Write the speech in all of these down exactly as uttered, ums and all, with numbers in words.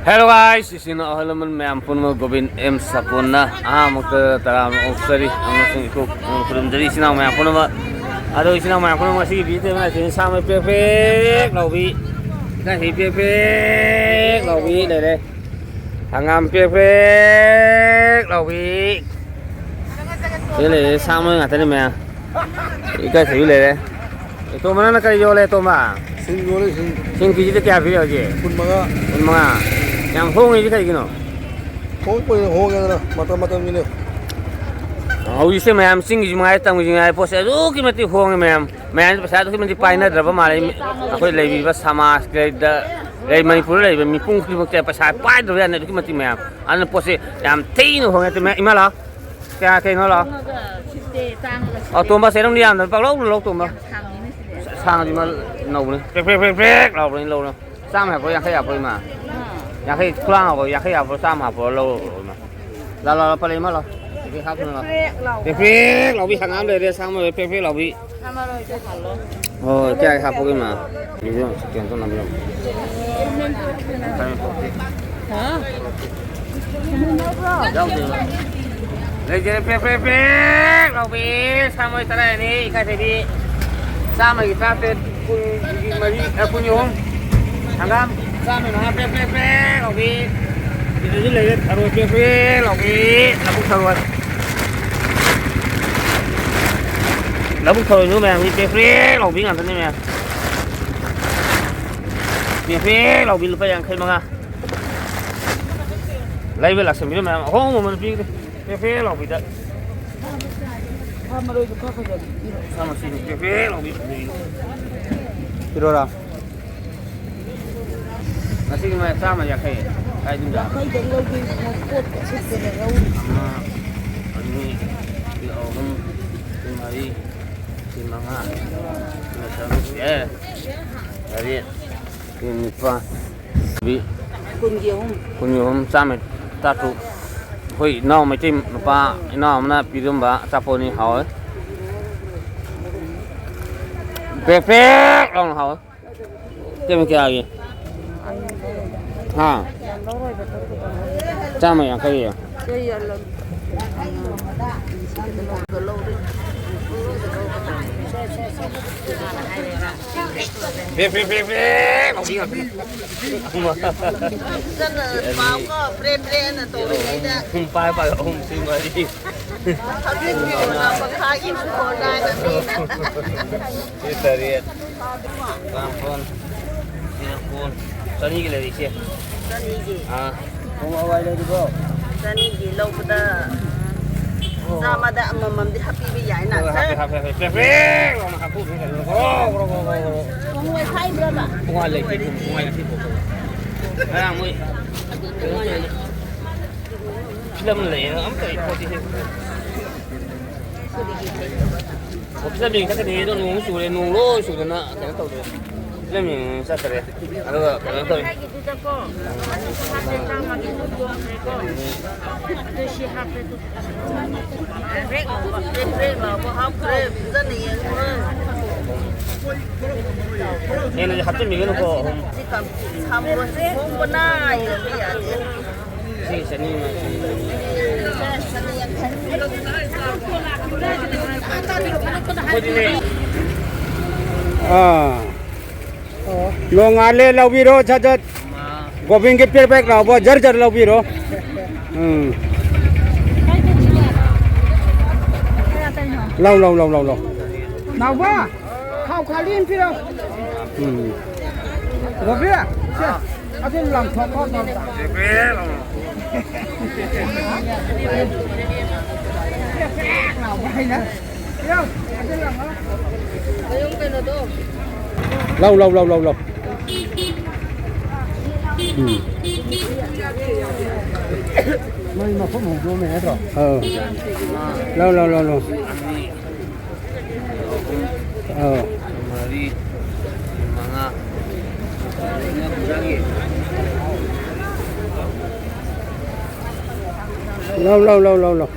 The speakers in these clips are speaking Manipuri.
Hello guys, ꯏꯆꯤꯟ ꯏꯅꯥꯎ ꯑꯍꯜ ꯂꯃꯟ ꯃꯌꯥꯝ ꯄꯨꯝꯅꯃꯛ ꯒꯣꯕꯤꯟ ꯑꯦꯝ ꯁꯥꯄꯣꯟꯅ ꯑꯍꯥꯟꯕꯃꯛꯇ ꯇꯔꯥꯝꯅ ꯑꯣꯛꯆꯔꯤ ꯑꯃꯁꯨꯡ ꯏꯀꯣꯛ ꯈꯨꯔꯨꯝꯖꯔꯤ ꯏꯆꯤꯟ ꯏꯅꯥꯎ ꯃꯌꯥꯝ ꯄꯨꯝꯅꯃꯛ꯫ ꯑꯗꯣ ꯏꯆꯤꯟ ꯏꯅꯥꯎ ꯃꯌꯥꯝ ꯄꯨꯝꯅꯃꯛ ꯉꯁꯤꯒꯤ video ꯇꯦꯕꯅ ꯁꯤꯅ ꯁꯥꯡꯕ ꯄꯦꯛ ꯄꯦꯛ ꯂꯥꯎꯕꯤ, ꯏꯀꯥꯏꯊꯕꯤ ꯄꯦꯛ ꯄꯦꯛ ꯂꯥꯎꯕꯤ ꯂꯩꯔꯦ, ꯍꯪꯒꯥꯝ ꯄꯦꯛ ꯄꯦꯛ ꯂꯥꯎꯕꯤ꯫ ꯁꯤ ꯂꯩꯔꯦ, ꯁꯥ ꯃꯔꯣꯏ ꯉꯥꯛꯇꯅꯤ ꯃꯌꯥꯝ꯫ ꯏꯀꯥꯏꯊꯕꯤ ꯂꯩꯔꯦ꯫ ꯇꯣꯝꯕ, ꯅꯪꯅ ꯀꯔꯤ ꯌꯣꯜꯂꯦ, ꯇꯣꯝꯕ? ꯁꯤꯡ ꯌꯣꯜꯂꯦ, ꯁꯤꯡ꯫ ꯁꯤꯡ ꯀꯦꯖꯤꯗ ꯀꯌꯥ ꯄꯤꯔꯤ ꯍꯧꯖꯤꯛ? ꯀꯨꯟꯃꯉꯥ꯫ ꯀꯨꯟꯃꯉꯥ꯫ ꯌꯥꯝ ꯍꯣꯡꯉꯤꯁꯤ ꯀꯩꯒꯤꯅꯣ? ꯍꯣꯡꯕꯩ ꯍꯣꯡꯉꯦꯗꯅ, ꯃꯇꯝ ꯃꯇꯝꯒꯤꯅꯦ꯫ ꯍꯧꯖꯤꯛꯁꯦ ꯃꯌꯥꯝ ꯆꯤꯡꯒꯤꯁꯨ ꯃꯉꯥꯏ, ꯇꯝꯒꯤꯁꯨ ꯃꯉꯥꯏ, ꯄꯣꯠꯁꯦ ꯑꯗꯨꯛꯀꯤ ꯃꯇꯤꯛ ꯍꯣꯡꯉꯦ ꯃꯌꯥꯝ꯫ ꯃꯌꯥꯝꯁꯦ ꯄꯩꯁꯥ ꯑꯗꯨꯛꯀꯤ ꯃꯇꯤꯛ ꯄꯥꯏꯅꯗ꯭ꯔꯕ ꯃꯥꯜꯂꯦ꯫ ꯑꯩꯈꯣꯏ ꯂꯩꯔꯤꯕ ꯁꯃꯥꯖ ꯂꯩꯗ, ꯂꯩ ꯃꯅꯤꯄꯨꯔꯗ ꯂꯩꯔꯤꯕ ꯃꯤꯄꯨꯝ ꯈꯨꯗꯤꯡꯃꯛꯁꯦ ꯄꯩꯁꯥ ꯄꯥꯏꯗ꯭ꯔꯕ ꯌꯥꯅꯤ ꯑꯗꯨꯛꯀꯤ ꯃꯇꯤꯛ ꯃꯌꯥꯝ꯫ ꯑꯗꯨꯅ ꯄꯣꯠꯁꯦ ꯌꯥꯝ ꯊꯤꯅ ꯍꯣꯡꯉꯦ꯫ ꯏꯃꯥ, ꯏꯃꯥ ꯂꯥꯛꯑꯣ꯫ ꯀꯌꯥ ꯀꯩꯅꯣ ꯂꯥꯛꯑꯣ? ꯐꯤꯐꯇꯤ ꯇꯥꯡꯉꯒ ꯑꯣ, ꯇꯣꯝꯕ ꯁꯦꯔꯝꯗꯤ ꯌꯥꯝꯗ ꯄꯥꯛꯂꯧ ꯂꯧ ꯇꯣꯝꯕ꯫ ꯌꯥꯝ ꯁꯥꯡꯉꯤꯅꯦ ꯁꯤꯗꯤ꯫ ꯁꯥꯡꯉꯗꯤ ꯃꯥ ꯅꯧꯕꯅꯤ꯫ ꯄ꯭ꯔꯦꯛ ꯄ꯭ꯔꯦꯛ ꯄ꯭ꯔꯦꯛ ꯄ꯭ꯔꯦꯛ ꯂꯥꯎꯕꯅꯤ ꯂꯧꯔꯣ꯫ ꯆꯥꯝꯃ ꯍꯥꯞꯄ꯭ꯔꯣ, ꯌꯥꯡꯈꯩ ꯍꯥꯞꯄ꯭ꯔꯣ ꯏꯃꯥ? ꯌꯥꯡꯈꯩ ꯈꯨꯂꯥꯡ ꯍꯥꯞꯄ꯭ꯔꯣ, ꯌꯥꯡꯈꯩ ꯍꯥꯞꯄ꯭ꯔꯣ, ꯆꯥꯝꯃ ꯍꯥꯞꯄ꯭ꯔꯣ ꯂꯧꯔꯣ ꯏꯃꯥ꯫ ꯂꯥ ꯂꯥ ꯂꯥ ꯄꯂꯦ ꯏꯃꯥ ꯂꯥꯎ꯫ ꯄ꯭ꯔꯦꯛ ꯄ꯭ꯔꯦꯛ ꯂꯥꯎꯕꯤ꯫ ꯄ꯭ꯔꯦꯛ ꯄ꯭ꯔꯦꯛ ꯂꯥꯎꯕꯤ ꯍꯪꯒꯥꯝ ꯂꯩꯔꯦ, ꯁꯥ ꯑꯃ ꯂꯩꯔꯦ, ꯄ꯭ꯔꯦꯛ ꯄ꯭ꯔꯦꯛ ꯂꯥꯎꯕꯤ꯫ ꯁꯥ ꯃꯔꯣꯏꯗꯣ ꯍꯥꯜꯂꯣ꯫ ꯍꯣꯏ, ꯀꯌꯥ ꯍꯥꯞꯄꯒꯦ ꯏꯃꯥ? ꯚꯤꯗꯤꯑꯣ ꯀꯩꯅꯣ ꯇꯧꯅꯕꯤꯔꯣ꯫ ꯍꯥ? ꯌꯥꯎꯗꯦꯕ꯫ ꯂꯩꯖꯔꯦ, ꯄ꯭ꯔꯦꯛ ꯄ꯭ꯔꯦꯛ ꯄ꯭ꯔꯦꯛ ꯂꯥꯎꯕꯤ, ꯁꯥ ꯃꯔꯣꯏ ꯇꯔꯥꯅꯤ, ꯏꯀꯥꯏꯊꯕꯤ ꯆꯥꯝꯃꯒꯤ ꯇꯔꯥꯇꯔꯦꯠ, ꯀꯨꯟꯒꯤ ꯃꯔꯤ, ꯑ, ꯀꯨꯟꯒꯤ ꯑꯍꯨꯝ, ꯍꯪꯒꯥꯝ ꯆꯥꯝꯃꯒꯤ ꯃꯉꯥ, ꯄ꯭ꯔꯦꯛ ꯄ꯭ꯔꯦꯛ ꯄ꯭ꯔꯦꯛ ꯂꯥꯎꯕꯤ꯫ ꯁꯤꯗꯁꯨ ꯂꯩꯔꯦ, ꯊꯔꯣꯏ ꯄ꯭ꯔꯦꯛ ꯄ꯭ꯔꯦꯛ ꯂꯥꯎꯕꯤ, ꯂꯧꯕꯨꯛ ꯊꯔꯣꯏ꯫ ꯂꯧꯕꯨꯛ ꯊꯔꯣꯏꯁꯨ ꯃꯌꯥꯝꯒꯤ ꯄ꯭ꯔꯦꯛ ꯄ꯭ꯔꯦꯛ ꯂꯥꯎꯕꯤ ꯉꯥꯛꯇꯅꯤ ꯃꯌꯥꯝ꯫ ꯄ꯭ꯔꯦꯛ ꯄ꯭ꯔꯦꯛ ꯂꯥꯎꯕꯤ ꯂꯨꯄꯥ ꯌꯥꯡꯈꯩ ꯃꯉꯥ꯫ ꯂꯩꯕ ꯂꯥꯛꯁꯟꯕꯤꯔꯣ ꯃꯌꯥꯝ, ꯑꯍꯣꯡꯕ ꯃꯃꯜ ꯄꯤꯒꯦ꯫ ꯄ꯭ꯔꯦꯛ ꯄ꯭ꯔꯦꯛ ꯂꯥꯎꯕꯤꯗ꯫ ꯁꯥ ꯃꯔꯣꯏꯗꯣ ꯈꯔ ꯐꯖꯕ ꯄꯤꯔꯣ꯫ ꯁꯥ ꯃꯁꯤꯡ ꯄ꯭ꯔꯦꯛ ꯄ꯭ꯔꯦꯛ ꯂꯥꯎꯕꯤ ꯐꯖꯩ꯫ ꯄꯤꯔꯣꯔꯥ? ꯉꯁꯤꯒꯤ ꯃꯥꯏ ꯆꯥꯝꯃ ꯌꯥꯡꯈꯩ꯫ ꯀꯥꯏꯗꯨꯝꯗ? ꯌꯥꯡꯈꯩꯗꯪ ꯂꯧꯒꯦ, ꯄꯣꯠ ꯁꯤꯠꯇꯅ ꯂꯧꯔꯤ꯫ ꯑꯃ, ꯑꯅꯤ, ꯁꯤ ꯑꯍꯨꯝ, ꯁꯤ ꯃꯔꯤ, ꯁꯤ ꯃꯉꯥ, ꯁꯤ ꯇꯔꯨꯛ, ꯑꯦ, ꯇꯔꯦꯠ, ꯁꯤ ꯅꯤꯄꯥꯜ, ꯁꯤ ꯀꯨꯟꯒꯤ ꯑꯍꯨꯝ꯫ ꯀꯨꯟꯒꯤ ꯑꯍꯨꯝ, ꯆꯥꯝꯃ ꯇꯔꯥꯇꯔꯨꯛ꯫ ꯑꯩꯈꯣꯏ ꯏꯅꯥꯎ ꯃꯩꯇꯩ ꯅꯨꯄꯥ ꯏꯅꯥꯎ ꯑꯃꯅ ꯄꯤꯔꯝꯕ ꯑꯆꯥꯄꯣꯠꯅꯤ, ꯍꯥꯎꯋꯦ꯫ ꯄ꯭ꯔꯦꯛ ꯄ꯭ꯔꯦꯛ ꯂꯥꯎꯅ ꯍꯥꯎꯋꯦ꯫ ꯀꯩꯅꯣ ꯀꯌꯥꯒꯤ? ꯍꯥ? ꯆꯥꯝꯃ ꯌꯥꯡꯈꯩ꯫ ꯐꯦ, ꯐꯦ, ꯐꯦ, ꯐꯦ, ꯂꯥꯎꯕꯤ ꯉꯥꯛꯇꯅꯤ꯫ ꯐꯖꯅ ꯄꯥꯎꯀꯣ, ꯄ꯭ꯔꯦ ꯄ꯭ꯔꯦꯅ ꯇꯧꯔꯤꯉꯩꯗ꯫ ꯑꯍꯨꯝ ꯄꯥꯏ ꯄꯥꯏ, ꯑꯍꯨꯝ ꯁꯤ ꯃꯔꯤ꯫ ꯍꯧꯖꯤꯛꯀꯤ ꯑꯣꯖꯥ ꯃꯈꯥꯒꯤ ꯈꯣꯟꯗꯥꯏꯅ ꯃꯤꯅ꯫ ꯁꯤ ꯇꯔꯦꯠ꯫ ꯇꯔꯥꯃꯥꯄꯜ꯫ ꯁꯤ ꯀꯨꯟ꯫ ꯆꯅꯤꯒꯤ ꯂꯩꯔꯤꯁꯦ꯫ ꯆꯅꯤꯒꯤ꯫ ꯑꯥ꯫ ꯄꯨꯡ ꯍꯋꯥꯏ ꯂꯩꯔꯤꯕꯣ? ꯆꯅꯤꯒꯤ ꯂꯧꯕꯗ ꯆꯥꯝꯃꯗ ꯑꯃꯃꯝꯗꯤ ꯍꯥꯞꯄꯤꯕ ꯌꯥꯏꯅ, ꯍꯣꯏ, ꯍꯥꯞꯄꯦ, ꯁꯥꯔ꯫ ꯍꯥꯞꯄꯦ, ꯍꯥꯞꯄꯦ꯫ ꯄ꯭ꯔꯦꯛ, ꯄ꯭ꯔꯦꯛ ꯂꯥꯎꯅ ꯍꯥꯞꯇꯣꯛꯈꯤꯅꯤ ꯀꯩꯅꯣ꯫ Grow, grow, grow, grow, grow. ꯄꯨꯡ ꯍꯋꯥꯏ ꯂꯩꯇꯦ, ꯄꯨꯡ ꯍꯋꯥꯏ ꯉꯁꯤ ꯄꯣꯛꯄ꯫ ꯉꯔꯥꯡ ꯃꯣꯏ ꯀꯩꯅꯣ ꯇꯧꯋꯦꯅ꯫ ꯐꯤꯂꯝ ꯂꯩꯌꯦꯅ ꯑꯝꯇ ꯑꯩ ꯄꯣꯠꯁꯤ ꯍꯦꯛ꯫ ꯑꯣ, ꯐꯤꯂꯝ ꯌꯦꯡ ꯆꯠꯀꯅꯤ ꯑꯗꯣ ꯅꯣꯡ ꯆꯨꯔꯦ, ꯅꯣꯡ ꯂꯣꯏ ꯆꯨꯗꯅ ꯀꯩꯅꯣ ꯇꯧꯔꯦ꯫ ꯐꯤꯂꯝ ꯌꯦꯡ ꯆꯠꯈ꯭ꯔꯦ꯫ ꯑꯗꯨꯒ ꯀꯩꯅꯣ ꯇꯧꯔꯦ꯫ ꯍꯥꯏꯒꯤꯗꯨꯗꯀꯣ, ꯑꯗꯨꯁꯨ ꯍꯥꯞꯄꯦ, ꯆꯥꯝꯃꯒꯤ ꯑꯗꯨꯝ ꯌꯣꯟꯈ꯭ꯔꯦꯀꯣ꯫ ꯑꯗꯨ ꯁꯤ ꯍꯥꯞꯄꯦ ꯑꯗꯨ꯫ ꯕ꯭ꯔꯦꯛ ꯂꯥꯎꯕ꯫ ꯕ꯭ꯔꯦꯛ ꯕ꯭ꯔꯦꯛ ꯂꯥꯎꯕ ꯍꯥꯞꯈ꯭ꯔꯦ꯫ ꯐꯖꯅ ꯌꯦꯡꯈ꯭ꯔꯦ꯫ ꯍꯦꯟꯅꯗꯤ ꯍꯥꯞꯆꯤꯟꯕꯤꯒꯅꯨꯀꯣ, ꯑꯍꯨꯝ꯫ ꯁꯤ ꯀꯝ-, ꯁꯥꯃꯨꯔꯣꯁꯦ ꯍꯣꯡꯕꯅ ꯌꯣꯟꯕ ꯌꯥꯗꯦ꯫ ꯁꯤ ꯆꯅꯤ꯫ ꯑꯥ꯫ ꯅꯣꯡꯉꯥꯜꯂꯦ, ꯂꯧꯕꯤꯔꯣ, ꯁꯠ ꯁꯠ꯫ ꯒꯣꯕꯤꯟꯒꯤ ꯄꯦꯛ ꯄꯦꯛ ꯂꯥꯎꯕ, ꯖꯔ ꯖꯔ ꯂꯧꯕꯤꯔꯣ꯫ ꯎꯝ꯫ ꯂꯧ, ꯂꯧ, ꯂꯧ, ꯂꯧ, ꯂꯧ꯫ ꯅꯥꯎꯕ! ꯈꯥꯎ ꯈꯥꯂꯤ ꯑꯃ ꯄꯤꯔꯛꯎ꯫ ꯎꯝ꯫ ꯔꯣꯕꯤ, ꯁꯦ, ꯑꯗꯨ ꯂꯪꯊꯣꯛꯈꯣ ꯑꯗꯣꯝꯗ꯫ ꯂꯧ, ꯂꯧ, ꯂꯧ, ꯂꯧ, ꯂꯧ꯫ ꯎꯝ꯫ ꯃꯩ ꯃꯐꯝ ꯍꯣꯡꯗꯣꯛꯑꯝꯃꯦ ꯅꯠꯇ꯭ꯔꯣ? ꯑꯧ꯫ ꯂꯧ, ꯂꯧ, ꯂꯧ, ꯂꯧ꯫ ꯑꯧ꯫ ꯃꯔꯤ, ꯃꯉꯥ꯫ ꯂꯧ, ꯂꯧ, ꯂꯧ, ꯂꯧ, ꯂꯧ꯫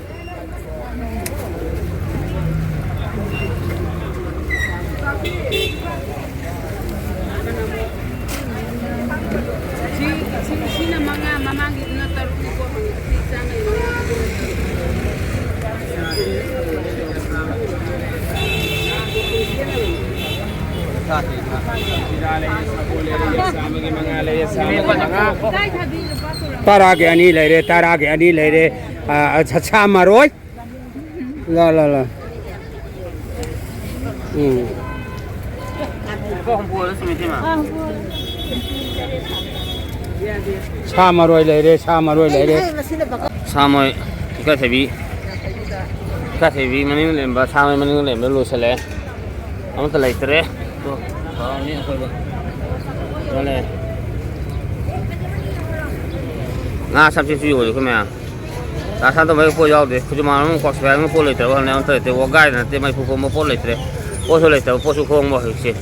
ꯁꯤꯅ ꯃꯉꯥ, ꯃꯃꯥꯡꯒꯤꯗꯨꯅ ꯇꯔꯨꯛꯅꯤꯀꯣ, ꯍꯧꯖꯤꯛꯇꯤ ꯆꯥꯝꯃꯒꯤ ꯃꯉꯥ꯫ ꯇꯔꯥꯒꯤ ꯑꯅꯤ ꯂꯩꯔꯦ, ꯇꯔꯥꯒꯤ ꯑꯅꯤ ꯂꯩꯔꯦ꯫ ꯑ, ꯑ, ꯁꯥ ꯃꯔꯣꯏ꯫ ꯂꯥ, ꯂꯥ, ꯂꯥ꯫ ꯎꯝ꯫ ꯁꯥ ꯃꯔꯣꯏ ꯂꯩꯔꯦ, ꯁꯥ ꯃꯔꯣꯏ ꯂꯩꯔꯦ꯫ ꯁꯥ ꯃꯔꯣꯏ, ꯏꯀꯥꯏꯊꯕꯤ꯫ ꯏꯀꯥꯏꯊꯕꯤ ꯃꯅꯤꯡ ꯂꯩꯔꯝꯕ, ꯁꯥ ꯃꯔꯣꯏ ꯃꯅꯤꯡ ꯂꯩꯔꯝꯕ ꯂꯣꯏꯁꯤꯜꯂꯦ꯫ ꯑꯃꯠꯇ ꯂꯩꯇ꯭ꯔꯦ꯫ ꯇꯣ, ꯇꯧꯔꯅꯤ ꯑꯩꯈꯣꯏꯕ꯫ ꯌꯣꯜꯂꯦ꯫ ꯉꯥ ꯁꯝꯆꯦꯠꯁꯨ ꯌꯣꯜꯂꯤ ꯑꯩꯈꯣꯏ ꯃꯌꯥꯝ꯫ ꯗꯥ ꯁꯥꯟꯇꯣꯝꯕꯒꯤ ꯄꯣꯠ ꯌꯥꯎꯗꯦ꯫ ꯈꯨꯖꯨꯃꯥꯟ ꯑꯃ ꯀ꯭ꯋꯥꯛꯁꯤꯐꯥꯏ ꯑꯃ ꯄꯣꯠ ꯂꯩꯇ꯭ꯔꯕ ꯈꯪꯗꯦ, ꯑꯃꯠꯇ ꯂꯩꯇꯦ꯫ ꯋꯥꯒꯥꯏꯗ ꯅꯠꯇꯦ, ꯃꯩꯐꯨ ꯈꯣꯡꯕ ꯄꯣꯠ ꯂꯩꯇ꯭ꯔꯦ꯫ ꯄꯣꯠꯁꯨ ꯂꯩꯇꯕ, ꯄꯣꯠꯁꯨ ꯈꯣꯡꯕ ꯍꯧꯖꯤꯛꯁꯦ꯫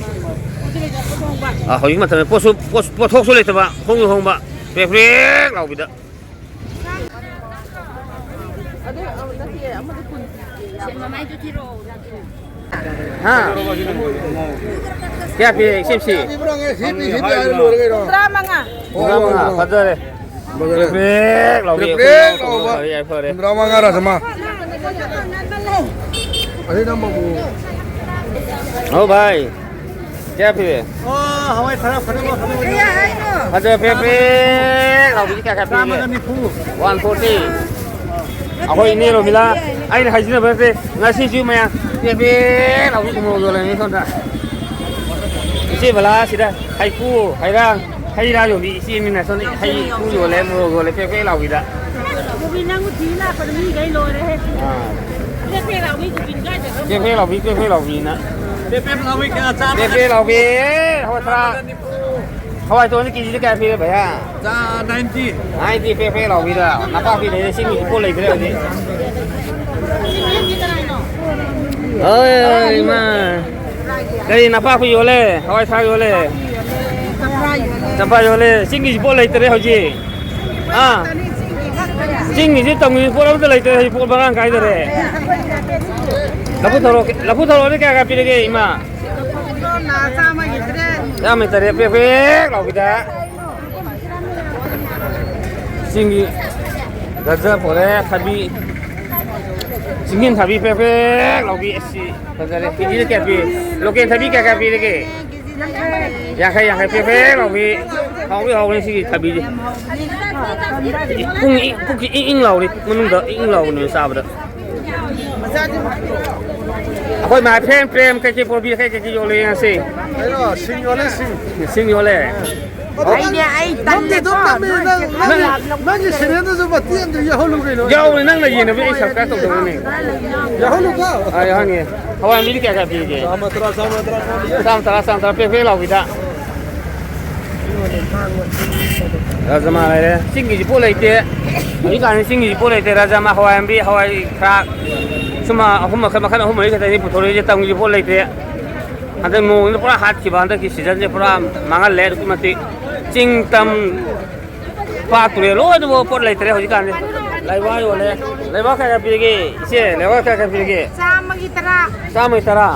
ꯑꯥ, ꯍꯧꯖꯤꯛ ꯃꯇꯝꯗ ꯄꯣꯠꯁꯨ, ꯄꯣꯠ-, ꯄꯣꯠꯊꯣꯛꯁꯨ ꯂꯩꯇꯕ, ꯍꯣꯡꯁꯨ ꯍꯣꯡꯕ, ꯄ꯭ꯔꯦꯛ ꯄ꯭ꯔꯦꯛ ꯂꯥꯎꯕꯤꯗ꯫ ꯍꯥ? ꯀꯌꯥ ꯄꯤ, ꯁꯤꯞꯁꯤ? ꯁꯤꯞꯁꯤ ꯍꯥꯏꯔ ꯂꯣꯏꯔꯦ ꯀꯩꯅꯣ꯫ ꯇꯔꯥꯃꯉꯥ꯫ ꯇꯔꯥꯃꯉꯥ, ꯐꯖꯔꯦ꯫ ꯐꯖꯔꯦ꯫ ꯄ꯭ꯔꯦꯛ ꯂꯥꯎꯕꯤ꯫ ꯄ꯭ꯔꯦꯛ ꯄ꯭ꯔꯦꯛ ꯂꯥꯎꯕ꯫ ꯐꯔꯦ, ꯌꯥꯏꯐꯔꯦ꯫ ꯍꯨꯝꯗ꯭ꯔꯥ ꯃꯉꯥ ꯔꯥꯖꯃꯥ꯫ ꯑꯗꯩ ꯅꯝꯕꯕꯨ꯫ ꯍꯣ ꯚꯥꯏ꯫ ꯀꯌꯥ ꯄꯤꯔꯦ? ꯑꯣ, ꯍꯋꯥꯏ ꯊꯔꯥꯛ ꯐꯖꯕ, ꯐꯖꯕ꯫ ꯀꯌꯥ ꯍꯥꯏꯅꯣ? ꯐꯖ ꯄ꯭ꯔꯦꯛ ꯄ꯭ꯔꯦꯛ ꯂꯥꯎꯕꯤꯁꯤ ꯀꯌꯥ ꯀꯌꯥ ꯄꯤꯔꯤꯒꯦ? ꯆꯥꯝꯃꯒ ꯅꯤꯐꯨ꯫ One forty. ꯑꯩꯈꯣꯏ ꯏꯅꯦ ꯔꯣꯃꯤꯂꯥ, ꯑꯩꯅ ꯍꯥꯏꯖꯤꯟꯅꯕ ꯅꯠꯇꯦ꯫ ꯉꯁꯤꯁꯨ ꯃꯌꯥꯝ ꯄ꯭ꯔꯦꯛ ꯄ꯭ꯔꯦꯛ ꯂꯥꯎꯕꯤ ꯃꯣꯔꯣꯛ ꯌꯣꯜꯂꯝꯃꯤ ꯁꯣꯝꯗ꯫ ꯏꯆꯦ ꯕꯂꯥ ꯁꯤꯗ ꯍꯩꯀꯨ, ꯍꯩꯔꯥꯡ, ꯍꯩ ꯔꯥ ꯌꯣꯟꯕꯤ ꯏꯆꯦ ꯑꯃꯅꯤꯅ ꯁꯣꯝꯗ ꯍꯩꯀꯨ ꯌꯣꯜꯂꯦ, ꯃꯣꯔꯣꯛ ꯌꯣꯜꯂꯦ, ꯄ꯭ꯔꯦꯛ ꯄ꯭ꯔꯦꯛ ꯂꯥꯎꯕꯤꯗ꯫ ꯕꯣꯕꯤ, ꯅꯪꯕꯨ ꯊꯤ ꯂꯥꯛꯄꯗ ꯃꯤꯈꯩ ꯂꯣꯏꯔꯦꯍꯦ꯫ ꯑꯥ꯫ ꯄ꯭ꯔꯦꯛ ꯄ꯭ꯔꯦꯛ ꯂꯥꯎꯕꯤ ꯖꯨꯕꯤꯟ ꯒꯥꯔꯗꯦꯟ꯫ ꯄ꯭ꯔꯦꯛ ꯄ꯭ꯔꯦꯛ ꯂꯥꯎꯕꯤ, ꯄ꯭ꯔꯦꯛ ꯄ꯭ꯔꯦꯛ ꯂꯥꯎꯕꯤꯅ꯫ ꯄ꯭ꯔꯦꯛ ꯄ꯭ꯔꯦꯛ ꯂꯥꯎꯕꯤ, ꯍꯋꯥꯏ ꯊꯔꯥꯛ꯫ ꯍꯋꯥꯏ ꯇꯣꯟꯁꯦ ꯀꯦꯖꯤꯗ ꯀꯌꯥ ꯄꯤꯔꯦ ꯚꯩꯌꯥ? ꯆꯥ ꯅꯥꯏꯟꯇꯤ꯫ ꯅꯥꯏꯟꯇꯤ ꯄ꯭ꯔꯦꯛ ꯄ꯭ꯔꯦꯛ ꯂꯥꯎꯕꯤꯗ꯫ ꯅꯄꯥꯛꯄꯤ ꯂꯩꯔꯦ, ꯆꯤꯡꯒꯤ ꯄꯣꯠ ꯂꯩꯇ꯭ꯔꯦ ꯍꯧꯖꯤꯛ꯫ ꯍꯣꯏ, ꯏꯃꯥ꯫ ꯀꯔꯤ ꯅꯄꯥꯛꯄꯤ ꯌꯣꯜꯂꯦ? ꯍꯋꯥꯏ ꯊꯔꯥꯛ ꯌꯣꯜꯂꯦ? ꯆꯝꯄ꯭ꯔꯥ ꯌꯣꯜꯂꯦ꯫ ꯆꯝꯄ꯭ꯔꯥ ꯌꯣꯜꯂꯦ꯫ ꯆꯤꯡꯒꯤ ꯄꯣꯠ ꯂꯩꯇ꯭ꯔꯦ ꯍꯧꯖꯤꯛ꯫ ꯑꯥ꯫ ꯆꯤꯡꯒꯤꯁꯤ ꯇꯝꯒꯤ ꯄꯣꯠ ꯑꯝꯇ ꯂꯩꯇ꯭ꯔꯦ ꯍꯧꯖꯤꯛ, ꯄꯣꯠ ꯃꯔꯥꯡ ꯀꯥꯏꯗꯔꯦ꯫ ꯂꯐꯨ ꯊꯔꯣ, ꯂꯐꯨ ꯊꯔꯣꯗꯤ ꯀꯌꯥ ꯀꯌꯥ ꯄꯤꯔꯒꯦ, ꯏꯃꯥ? ꯆꯥꯝꯃꯒꯤ ꯇꯔꯦꯠ꯫ ꯆꯥꯝꯃꯒꯤ ꯇꯔꯦꯠ, ꯄ꯭ꯔꯦꯛ ꯄ꯭ꯔꯦꯛ ꯂꯥꯎꯕꯤꯗ꯫ ꯆꯤꯡꯒꯤ ꯒꯖꯔ ꯄꯨꯔꯛꯑꯦ, ꯊꯕꯤ, ꯆꯤꯡꯌꯦꯟ ꯊꯕꯤ ꯄ꯭ꯔꯦꯛ ꯄ꯭ꯔꯦꯛ ꯂꯥꯎꯕꯤ꯫ ꯑꯁꯤ ꯐꯖꯔꯦ꯫ ꯀꯦꯖꯤꯗ ꯀꯌꯥ ꯄꯤ? ꯂꯣꯀꯦꯜ ꯊꯕꯤ ꯀꯌꯥ ꯀꯌꯥ ꯄꯤꯔꯤꯒꯦ? ꯌꯥꯡꯈꯩ, ꯌꯥꯡꯈꯩ ꯄ꯭ꯔꯦꯛ ꯄ꯭ꯔꯦꯛ ꯂꯥꯎꯕꯤ꯫ ꯍꯥꯎꯕꯤ ꯍꯥꯎꯕꯅꯤ ꯁꯤꯒꯤ ꯊꯕꯤꯁꯦ꯫ ꯄꯨꯡ ꯏꯪ-, ꯄꯨꯛꯁꯤ ꯏꯪ ꯏꯪ ꯂꯥꯎꯔꯤ꯫ ꯄꯨꯛ ꯃꯅꯨꯡꯗ ꯏꯪ ꯏꯪ ꯂꯥꯎꯕꯅꯦ ꯆꯥꯕꯗ꯫ ꯑꯩꯈꯣꯏ ꯃꯥ ꯐ꯭ꯔꯦꯝ ꯐ꯭ꯔꯦꯝ ꯀꯩꯀꯩ ꯄꯣꯔꯛꯄꯤ, ꯀꯩ ꯀꯩꯀꯩ ꯌꯣꯜꯂꯤ ꯉꯁꯤ? ꯀꯩꯅꯣ, ꯁꯤꯡ ꯌꯣꯜꯂꯦ, ꯁꯤꯡ꯫ ꯁꯤꯡ ꯌꯣꯜꯂꯦ꯫ ꯑꯗꯣ ꯑꯩꯅꯦ, ꯑꯩ ꯅꯪꯗꯤ ꯑꯗꯨꯝ ꯇꯜꯂꯦꯀꯣ, ꯅꯝꯃꯤ, ꯅꯣꯏ ꯅꯪ, ꯅꯪ, ꯅꯪꯒꯤ ꯁꯦꯔꯦꯜꯗꯨꯁꯨ ꯃꯇꯦꯛ ꯑꯃ ꯌꯥꯎꯍꯜꯂꯨ ꯀꯩꯅꯣ꯫ ꯌꯥꯎꯕꯅꯦ, ꯅꯪꯅ ꯌꯦꯡꯅꯕꯤ ꯑꯩ subscribe ꯇꯧꯗꯧꯕꯅꯦ꯫ ꯌꯥꯎꯍꯜꯂꯨꯀꯣ꯫ ꯑꯥ, ꯌꯥꯎꯍꯟꯒꯦ꯫ ꯍꯋꯥꯏ ꯃꯨꯕꯤꯗꯤ ꯀꯌꯥ ꯀꯌꯥ ꯄꯤꯔꯤꯒꯦ? ꯆꯥꯝꯃ ꯇꯔꯥ, ꯆꯥꯝꯃ ꯇꯔꯥ, ꯆꯥꯝꯃ ꯇꯔꯥ꯫ ꯆꯥꯝꯃ ꯇꯔꯥ, ꯆꯥꯝꯃ ꯇꯔꯥ, ꯄ꯭ꯔꯦꯛ ꯄ꯭ꯔꯦꯛ ꯂꯥꯎꯕꯤꯗ꯫ ꯔꯥꯖꯃꯥ ꯂꯩꯔꯦ꯫ ꯆꯤꯡꯒꯤꯁꯤ ꯄꯣꯠ ꯂꯩꯇꯦ꯫ ꯍꯧꯖꯤꯛꯀꯥꯟꯗꯤ ꯆꯤꯡꯒꯤꯁꯤ ꯄꯣꯠ ꯂꯩꯇꯦ꯫ ꯔꯥꯖꯃꯥ, ꯍꯋꯥꯏ ꯃꯨꯕꯤ, ꯍꯋꯥꯏ ꯊ꯭ꯔꯥꯛ꯫ ꯁꯨꯝ ꯑꯍꯨꯝ ꯃꯈꯜ, ꯃꯈꯜ ꯑꯍꯨꯝ ꯃꯔꯤ ꯈꯛꯇꯅꯤ ꯄꯨꯊꯣꯔꯛꯏꯁꯦ꯫ ꯇꯝꯒꯤ ꯄꯣꯠ ꯂꯩꯇꯦ꯫ ꯍꯟꯗꯛ ꯅꯣꯡꯁꯤꯅ ꯄꯨꯔꯥ ꯍꯥꯠꯈꯤꯕ꯫ ꯍꯟꯗꯛꯀꯤ seasonꯁꯦ ꯄꯨꯔꯥ ꯃꯥꯡꯍꯜꯂꯦ ꯑꯗꯨꯛꯀꯤ ꯃꯇꯤꯛ꯫ ꯆꯤꯡ ꯇꯝ ꯄꯥꯠ ꯇꯨꯔꯦꯜ ꯂꯣꯏꯅꯃꯛ ꯄꯣꯠ ꯂꯩꯇ꯭ꯔꯦ ꯍꯧꯖꯤꯛꯀꯥꯟꯗꯤ꯫ ꯂꯩꯋꯥ ꯌꯣꯜꯂꯦ꯫ ꯂꯩꯋꯥ ꯀꯌꯥ ꯄꯤꯔꯤꯒꯦ? ꯏꯆꯦ, ꯂꯩꯋꯥ ꯀꯌꯥ ꯀꯌꯥ ꯄꯤꯔꯤꯒꯦ? ꯆꯥꯝꯃꯒꯤ ꯇꯔꯥ꯫ ꯆꯥꯝꯃꯒꯤ ꯇꯔꯥ?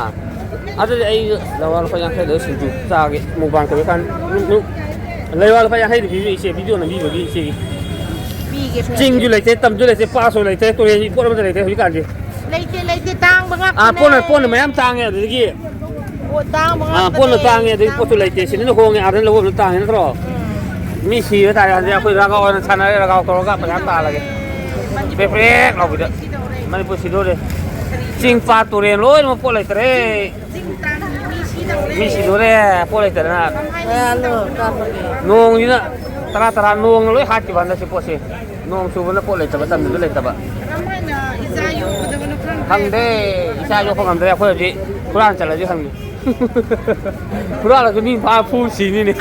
ꯑꯗꯨꯗꯤ ꯑꯩ ꯂꯩꯋꯥ ꯂꯨꯄꯥ ꯌꯥꯡꯈꯩ ꯂꯩꯔ ꯁꯤꯡꯖꯨ ꯆꯥꯒꯦ꯫ ꯃꯨꯛꯕꯥꯡ ꯇꯧꯔꯤꯀꯥꯟ ꯂꯩꯋꯥ ꯂꯨꯄꯥ ꯌꯥꯡꯈꯩꯗꯤ ꯄꯤꯕꯤꯌꯨ ꯏꯆꯦ, video ꯅꯝꯕꯤꯕꯒꯤ ꯏꯆꯦꯒꯤ꯫ ꯄꯤꯒꯦ, ꯄꯤꯒꯦ꯫ ꯆꯤꯡꯁꯨ ꯂꯩꯇꯦ, ꯇꯝꯁꯨ ꯂꯩꯇꯦ, ꯄꯥꯠꯁꯨ ꯂꯩꯇꯦ, ꯇꯨꯔꯦꯜꯒꯤ ꯄꯣꯠ ꯑꯃꯠꯇ ꯂꯩꯇꯦ ꯍꯧꯖꯤꯛꯀꯥꯟꯗꯤ꯫ ꯂꯩꯇꯦ, ꯂꯩꯇꯦ, ꯇꯥꯡꯕ ꯑꯥ, ꯉꯥꯛꯇꯅꯦ꯫ ꯄꯣꯠꯅ, ꯄꯣꯠꯅ ꯃꯌꯥꯝ ꯇꯥꯡꯉꯦ ꯑꯗꯨꯗꯒꯤ꯫ ꯄꯣꯠ ꯇꯥꯡꯕ ꯑꯥ, ꯉꯥꯛꯇꯅꯦ, ꯄꯣꯠꯅ ꯇꯥꯡꯉꯦ, ꯑꯗꯨꯗꯒꯤ ꯇꯥꯡꯕ ꯄꯣꯠꯁꯨ ꯂꯩꯇꯦ꯫ ꯉꯥꯛꯇꯅꯦ꯫ ꯁꯤꯗꯅ ꯍꯣꯡꯉꯦ, ꯑꯥꯗꯅ ꯂꯧꯕꯅ ꯇꯥꯡꯉꯦ ꯅꯠꯇ꯭ꯔꯣ? ꯎꯝ꯫ ꯃꯤ ꯁꯤꯕ ꯇꯥꯔꯦ꯫ ꯍꯧꯖꯤꯛ ꯑꯩꯈꯣꯏ ꯔꯒꯥꯎ ꯑꯣꯏꯅ ꯁꯥꯟꯅꯔꯦ, ꯔꯒꯥꯎ ꯇꯧꯔꯒ ꯄꯩꯁꯥ ꯇꯥꯜꯂꯒꯦ꯫ ꯄ꯭ꯔꯦꯛ ꯄ꯭ꯔꯦꯛ ꯂꯥꯎꯕꯤꯗ꯫ ꯃꯅꯤꯄꯨꯔ ꯁꯤꯗꯧꯔꯦ꯫ ꯆꯤꯡ ꯄꯥꯠ ꯇꯨꯔꯦꯜ ꯂꯣꯏꯅꯃꯛ ꯄꯣꯠ ꯂꯩꯇ꯭ꯔꯦ꯫ ꯃꯤ ꯁꯤꯗꯧꯔꯦ, ꯄꯣꯠ ꯂꯩꯇꯗꯅ꯫ ꯀꯌꯥꯅꯣ ꯀꯥꯞꯄꯒꯦ? ꯅꯣꯡꯁꯤꯅ ꯇꯔꯥ ꯇꯔꯥ, ꯅꯣꯡꯅ ꯂꯣꯏ ꯍꯥꯠꯈꯤꯕ ꯍꯟꯗꯛꯁꯤ ꯄꯣꯠꯁꯦ꯫ ꯅꯣꯡ ꯆꯨꯕꯅ ꯄꯣꯠ ꯂꯩꯇꯕ, ꯇꯝꯗꯁꯨ ꯂꯩꯇꯕ꯫ ꯀꯔꯝꯍꯥꯏꯅ ꯏꯆꯥ ꯌꯣꯛꯀꯗꯕꯅꯣ ꯈꯪꯗ꯭ꯔꯦ꯫ ꯈꯪꯗꯦ, ꯏꯆꯥ ꯌꯣꯛꯄ ꯉꯝꯗ꯭ꯔꯦ꯫ ꯑꯩꯈꯣꯏ ꯍꯧꯖꯤꯛ ꯍꯨꯔꯥꯟ ꯆꯠꯂꯁꯤ ꯈꯪꯗꯦ꯫ ꯍꯨꯔꯥꯜꯂꯁꯨ ꯃꯤ ꯐꯥ ꯐꯨ ꯁꯤꯅꯤꯅꯦ꯫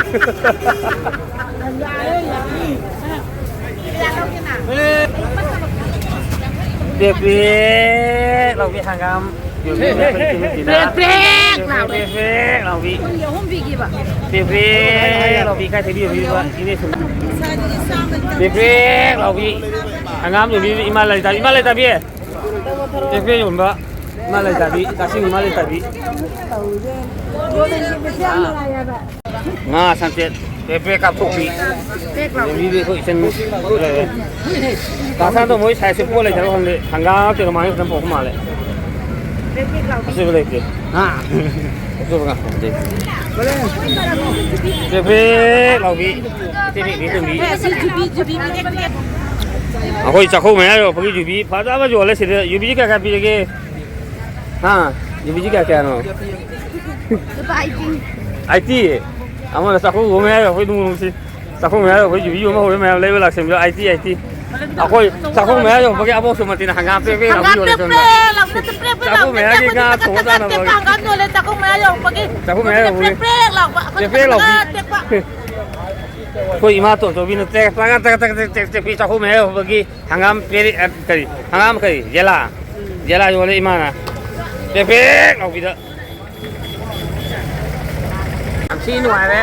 ꯄ꯭ꯔꯦꯛ ꯄ꯭ꯔꯦꯛ ꯂꯥꯎꯕꯤ ꯍꯪꯒꯥꯝ ꯌꯣꯟꯕꯤ ꯃꯌꯥꯝ ꯂꯩꯇꯦ ꯅꯠꯇꯦꯅ꯫ ꯄ꯭ꯔꯦꯛ ꯄ꯭ꯔꯦꯛ ꯂꯥꯎꯕꯤ꯫ ꯄ꯭ꯔꯦꯛ ꯄ꯭ꯔꯦꯛ ꯂꯥꯎꯕꯤ꯫ ꯀꯨꯟꯒꯤ ꯑꯍꯨꯝ ꯄꯤꯒꯦꯕ꯫ ꯄ꯭ꯔꯦꯛ ꯄ꯭ꯔꯦꯛ ꯂꯥꯎꯕꯤ ꯀꯥꯏ ꯊꯩꯕꯤ ꯌꯣꯟꯕꯤꯕ ꯏꯅꯦ ꯁꯨꯝ꯫ ꯄ꯭ꯔꯦꯛ ꯄ꯭ꯔꯦꯛ ꯂꯥꯎꯕꯤ ꯍꯪꯒꯥꯝ ꯌꯣꯟꯕꯤ ꯏꯃꯥ ꯂꯩꯇꯥꯕꯤ꯫ ꯏꯃꯥ ꯂꯩꯇꯥꯕꯤ꯫ ꯄ꯭ꯔꯦꯛ ꯄ꯭ꯔꯦꯛ ꯌꯣꯟꯕ ꯏꯃꯥ ꯂꯩꯇꯥꯕꯤ꯫ ꯀꯛꯆꯤꯡ ꯏꯃꯥ ꯂꯩꯇꯥꯕꯤ꯫ ꯉꯥ ꯁꯝꯆꯦꯠ꯫ ꯄꯦꯛ ꯄꯦꯛ ꯀꯥꯞꯊꯣꯛꯄꯤ꯫ ꯂꯦꯝꯕꯤꯗꯤ ꯑꯩꯈꯣꯏ ꯏꯆꯟ ꯂꯩꯔꯦ꯫ ꯀꯥ ꯁꯥꯟꯗꯣ ꯃꯣꯏ ꯁꯥꯏꯖꯁꯦ ꯄꯣꯠ ꯂꯩꯇ꯭ꯔꯕ ꯈꯪꯗꯦ꯫ ꯍꯪꯒꯥꯝ ꯅꯠꯇ꯭ꯔꯒ ꯃꯥꯏꯅ ꯈꯤꯇꯪ ꯄꯨꯔꯛꯄ ꯃꯥꯜꯂꯦ꯫ ꯑꯁꯣꯏꯕ ꯂꯩꯇꯦ꯫ ꯍꯥ? ꯑꯁꯣꯏꯕ ꯉꯥꯛꯇ ꯅꯠꯇꯦ꯫ ꯄꯦꯛ ꯄꯦꯛ ꯂꯥꯎꯕꯤ꯫ ꯄꯦꯛ ꯄꯦꯛ ꯇꯨꯝꯕꯤ꯫ ꯑꯩꯈꯣꯏ ꯆꯥꯛꯈꯧ ꯃꯌꯥ ꯌꯧꯔꯛꯄꯒꯤ ꯌꯨꯕꯤ ꯐꯖꯕ ꯌꯣꯜꯂꯦ ꯁꯤꯗ꯫ ꯌꯨꯕꯤꯁꯤ ꯀꯌꯥ ꯀꯌꯥ ꯄꯤꯔꯒꯦ? ꯍꯥ? ꯌꯨꯕꯤꯁꯤ ꯀꯌꯥ ꯀꯌꯥꯅꯣ? ꯂꯨꯄꯥ ꯑꯩꯠꯇꯤ꯫ ꯑꯩꯠꯇꯤ? ꯑꯃꯅ ꯆꯥꯛꯈꯨꯝ ꯃꯌꯥ ꯌꯧꯔꯛꯄꯩ ꯅꯨꯡ ꯅꯨꯡꯁꯤ꯫ ꯆꯥꯛꯈꯨꯝ ꯃꯌꯥ ꯌꯧꯔꯛꯄꯩ ꯌꯨꯕꯤ ꯌꯣꯟꯕ ꯍꯧꯔꯦ ꯃꯌꯥꯝ ꯂꯩꯕ ꯂꯥꯛꯁꯟꯕ ꯑꯩꯠꯇꯤ, ꯑꯩꯠꯇꯤ꯫ ꯑꯩꯈꯣꯏ ꯆꯥꯛꯈꯨꯝ ꯃꯌꯥ ꯌꯧꯔꯛꯄꯒꯤ ꯑꯕꯣꯛꯁꯨ ꯃꯇꯤꯅ ꯍꯪꯒꯥꯝ ꯄ꯭ꯔꯦꯛ ꯄ꯭ꯔꯦꯛ ꯂꯥꯎꯕꯤ ꯍꯪꯒꯥꯝ ꯌꯣꯜꯂꯦ ꯄ꯭ꯔꯦꯛ ꯁꯣꯝꯗ꯫ ꯄ꯭ꯔꯦꯛ ꯂꯥꯎꯕꯅ ꯆꯥꯛꯈꯨꯝ ꯄ꯭ꯔꯦꯛ ꯃꯌꯥꯒꯤ ꯄ꯭ꯔꯦꯛ ꯉꯥ ꯊꯣꯡꯕ ꯆꯥꯅꯕ꯫ ꯇꯦꯛꯄ ꯍꯪꯒꯥꯝ ꯌꯣꯜꯂꯦ ꯆꯥꯛꯈꯨꯝ ꯃꯌꯥ ꯌꯧꯔꯛꯄꯒꯤ꯫ ꯆꯥꯛꯈꯨꯝ ꯃꯌꯥ ꯌꯧꯔꯛꯄꯒꯤ꯫ ꯄ꯭ꯔꯦꯛ ꯄ꯭ꯔꯦꯛ ꯂꯥꯎꯕ꯫ ꯑꯩꯈꯣꯏ ꯄ꯭ꯔꯦꯛ ꯄ꯭ꯔꯦꯛ ꯂꯥꯎꯕꯤ꯫ ꯉꯥ ꯇꯦꯛꯄ꯫ ꯑꯩꯈꯣꯏ ꯏꯃꯥ ꯇꯣꯟꯆꯧꯕꯤꯅ ꯇꯦꯛ ꯇꯦꯛ ꯇꯦꯛ ꯇꯦꯛ ꯇꯦꯛ ꯇꯦꯛ ꯆꯥꯛꯈꯨꯝ ꯃꯌꯥ ꯌꯧꯔꯛꯄꯒꯤ ꯍꯪꯒꯥꯝ ꯄꯦꯔꯦ-, ꯑ, ꯀꯔꯤ? ꯍꯪꯒꯥꯝ ꯀꯔꯤ? ꯌꯦꯂꯥ꯫ ꯌꯦꯂꯥ ꯌꯣꯜꯂꯦ ꯏꯃꯥꯅ꯫ ꯄ꯭ꯔꯦꯛ ꯄ꯭ꯔꯦꯛ ꯂꯥꯎꯕꯤꯗ꯫ ꯌꯥꯝ ꯊꯤ ꯅꯨꯡꯉꯥꯏꯔꯦ꯫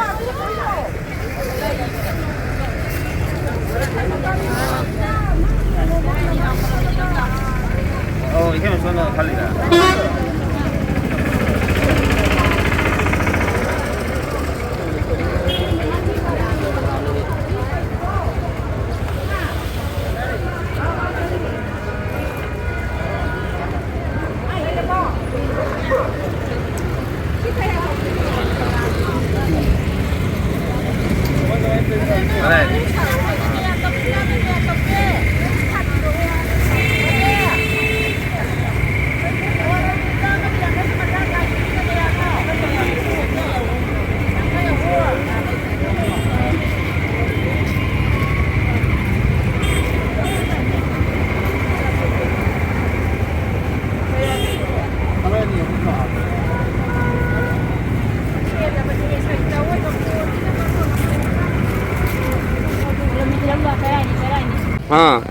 ꯑꯧ, ꯏꯊꯦ ꯃꯁꯣꯟꯅ ꯈꯜꯂꯤꯔ? ꯑꯥ꯫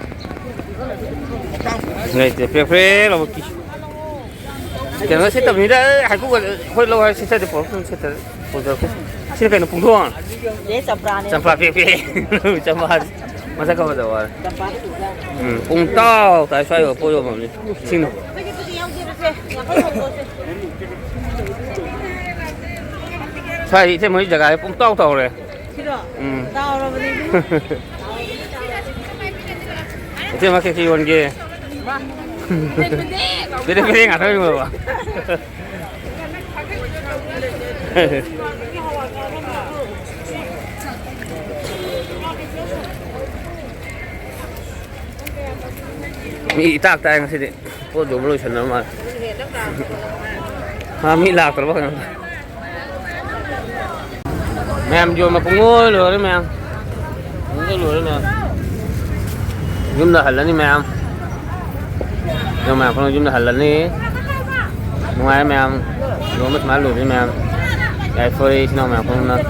ꯂꯩꯇꯦ, ꯄ꯭ꯔꯦꯛ ꯄ꯭ꯔꯦꯛ ꯂꯥꯎꯕ ꯀꯤ-, ꯀꯩꯅꯣ ꯁꯤꯠꯇꯕꯅꯤꯗ, ꯑꯦ, ꯍꯩꯀ꯭ꯔꯨꯒ ꯑꯩꯈꯣꯏ ꯂꯧ ꯍꯥꯏꯔ ꯁꯤꯠꯆꯗꯦ, ꯄꯨꯔꯛꯇ꯭ꯔꯁꯨ ꯁꯤꯠꯇ꯭ꯔꯦ, ꯄꯨꯖꯔꯛꯀꯦ꯫ ꯁꯤꯅ ꯀꯩꯅꯣ, ꯄꯨꯡꯗꯣꯟ? ꯆꯦ ꯆꯝꯄ꯭ꯔꯥꯅꯦ꯫ ꯆꯝꯄ꯭ꯔꯥ ꯄ꯭ꯔꯦꯛ ꯄ꯭ꯔꯦꯛ꯫ ꯆꯝꯄ꯭ꯔꯥ ꯃꯁꯛ ꯈꯪꯕ ꯆꯝꯄ꯭ꯔꯥ꯫ ꯎꯝ, ꯄꯨꯡ ꯇꯥꯎ ꯇꯥꯏ ꯁ꯭ꯋꯥꯏ ꯄꯣꯠ ꯌꯣꯟꯐꯝꯁꯦ꯫ ꯁꯤꯡꯅ꯫ ꯁ꯭ꯋꯥꯏ ꯏꯆꯦ ꯃꯣꯏ ꯖꯒꯥꯁꯦ ꯄꯨꯡ ꯇꯥꯎ ꯇꯥꯎꯔꯦ꯫ ꯁꯤꯔꯣ? ꯎꯝ꯫ ꯇꯥꯎꯔꯕꯅꯦ, ꯏꯕꯨꯡꯉꯣ꯫ ꯏꯆꯦꯃ, ꯀꯩ ꯀꯩ ꯌꯣꯟꯒꯦ? ꯕꯦꯗꯦ ꯕꯦꯗꯦ ꯉꯥꯛꯇ ꯌꯣꯟꯕ꯫ ꯃꯤ ꯏꯇꯥꯛ ꯇꯥꯏ ꯉꯁꯤꯗꯤ꯫ ꯄꯣꯠ ꯌꯣꯟꯕ ꯂꯣꯏꯁꯟꯅꯕ ꯃꯥꯜꯂꯦ꯫ ꯃꯥ ꯃꯤ ꯂꯥꯛꯇ꯭ꯔꯕ ꯀꯩꯅꯣ꯫ ꯃꯌꯥꯝ ꯌꯣꯟꯕ ꯄꯨꯡꯂꯣꯏ ꯂꯣꯏꯔꯦ ꯃꯌꯥꯝ꯫ ꯄꯨꯡꯂꯣꯏ ꯂꯣꯏꯔꯦ ꯃꯌꯥꯝ꯫ ꯌꯨꯝꯗ ꯍꯜꯂꯅꯤ ꯃꯌꯥꯝ꯫ ꯌꯨꯝ ꯃꯌꯥꯝ ꯄꯨꯝꯅꯃꯛ ꯌꯨꯝꯗ ꯍꯜꯂꯅꯤ꯫ ꯅꯨꯡꯉꯥꯏꯔꯦ ꯃꯌꯥꯝ꯫ ꯌꯣꯟꯕ ꯁꯨꯃꯥꯏꯅ ꯂꯣꯏꯕꯁꯦ ꯃꯌꯥꯝ꯫ ꯌꯥꯏꯐꯔꯦ ꯏꯆꯤꯟ ꯏꯅꯥꯎ ꯃꯌꯥꯝ ꯄꯨꯝꯅꯃꯛ꯫